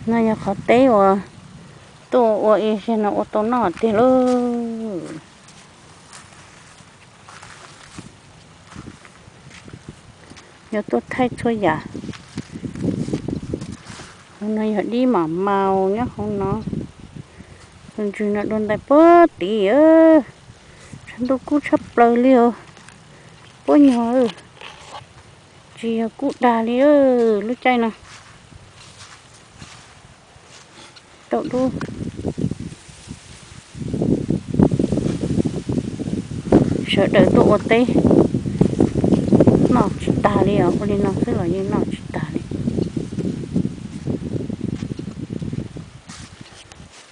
No yog qhov teb uas tuaj ua ib zaug no ua tau noj tiag lauj. Yuav tuaj thaij txhua yam. Hauv no yog dib mam maus nyob hauv no. Tus ntsws no dua ntais puag tid. Tshav ntuj kub tshaj plaws li os. Puab nyuag, tsis yog kub dag li lub caij no. Tau dub. Sawv daws tuaj ua teb noj tsis tag li os, ua li no xwb los yeej noj tsis tag li.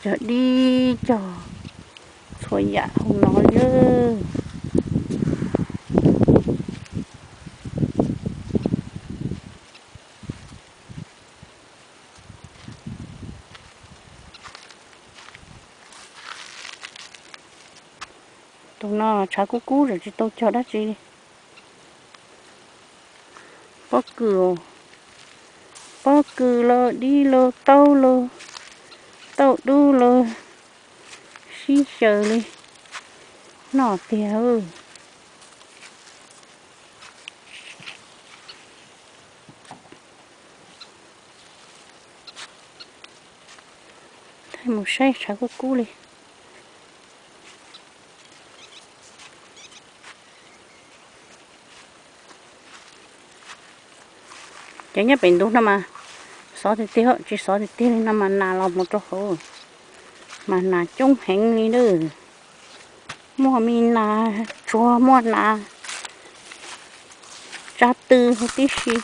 Cog dib cog txhua yam hauv no li. Tus no tshav kub kub tsis tau cog dab tsi li. Pob kws, pob kws los dib los taub los, tauj dub los, sib xyaw li, noj tiag. Thaij mus saib tshav kub kub li. Ces nyob pem ntug no mas xov tiag tiag, tsis xov tiag tiag li no mas nas los mus rau hauv, mas nas coob heev li na. Muaj me nas tsuag, muaj nas tsa tw huv tib si.